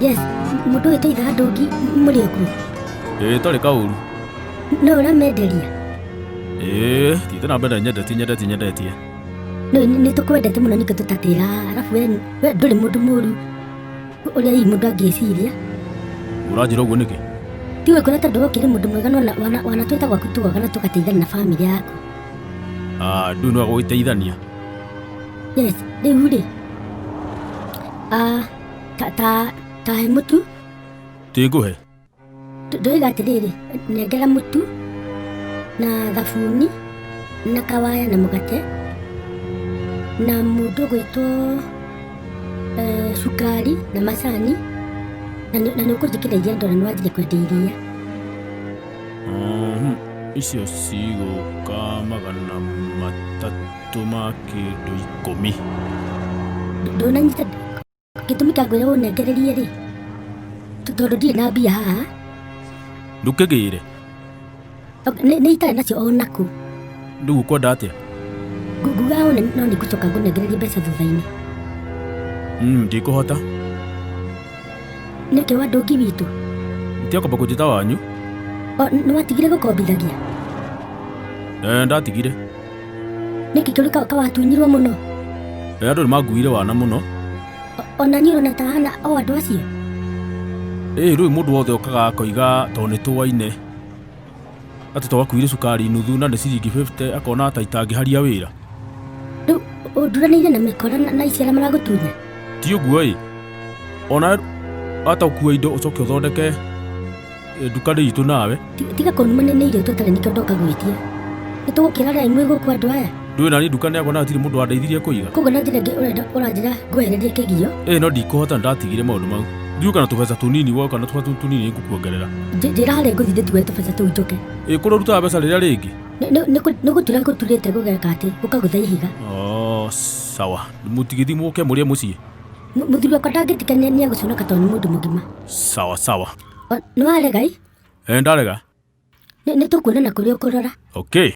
Yes, mũndũ ũyũ tũitha ndũngi mũrĩ okuo. Ĩĩ tarĩ kaũru. No ũramenderia. Ĩĩ, thiĩte na mbere nyendetie nyendetie nyendetie. No nĩ tũkwendete mũno ningĩ tũtatĩra arabu we we ndũrĩ mũndũ mũru ũrĩa hihi mũndũ angĩciria. Ũranjĩra ũguo nĩkĩ? Tiwe kuona tondũ wokĩrĩ mũndũ mwega no wanatwĩta gwaku tugoka na tũgateithania na bamĩrĩ yaku. Ah, ndũĩ no gũgĩteithania. Yes, rĩu rĩ ah, ta ta ta he mũtu. Ti ngũhe. Ndũiga atĩrĩrĩ, nengera mũtu na thabuni na kawaya na mũgate na mũndũ ũgwĩtwo eh, cukari na macani na nĩ ũkũnjĩkĩra iria ndona nĩ wanjirie kwendia iria. Icio cigũka 300 ma kĩndũ 10. Ndũnanyita gĩtũmi kĩa ngwĩra ũnengererie rĩ, tondũ ndirĩ na mbia haha. Ndũkĩgĩre. Nĩ itarĩ nacio o nakũ. Rĩu ũkwenda atĩa? Nguga one no nĩ ngũcoka ngũnengererie mbeca thutha-inĩ. Ndikũhota. Nĩkĩ wa ndũngi witũ? Tiga kwamba kũnjĩta wanyu. Nĩ watigire gũkombithagia? Eh, ndatigire. Nĩkĩ kĩũru kawatunyirwo mũno? Eh, andũ nĩ manguire wana mũno. Ona niĩ ũrona ta hana o andũ acio? Ĩĩ, rĩu mũndũ wothe okaga akoiga tondũ nĩ tũwaine atĩ twakuire cukari nuthu na nĩ ciringi 50 akona ta itangĩharia wĩra. Rĩu ũnduranĩire na mĩkora na ici arĩa maragũtunya? Ti ũguo ĩ, ona wata ũkue indo ũcoke ũthondeke nduka nĩ itũ nawe. Tiga kũnuma nĩ irio tũtarĩ nĩkĩo ndoka gwĩtia. Nĩ tũgũkĩra rĩa imwe gũkũ andũ aya. Ndũĩ nani nduka nĩ yakwa na hatirĩ mũndũ wandeithirie kũiga. Koguo na njĩra ĩngĩ ũrenda ũranjĩra ngwehererie kĩgio. Ĩ no ndikũhota nĩ ndatigire maũndũ mau. Thiĩ ũka na tũbeca tũnini woka na tũbeca tũnini ngũkuongerera. Njĩra harĩa ngũthiĩ ndĩtue tũbeca tũu njũke. Ĩ kũrĩa ũrutaga mbeca rĩrĩa rĩngĩ? Nĩ gũtura gũturĩte gũgeka atĩ gũkagũtha ihiga. Oh, sawa. Mũtigĩthiĩ mũke mũrĩe mũciĩ. Mũthuri wakwa ndangĩtika nĩ egũconoka tondũ nĩ mũndũ mũgima. Sawa sawa. Nĩ warega ĩ? Ĩ ndarega. Nĩ tũkuonana kũrĩa ũkũrora. Okay.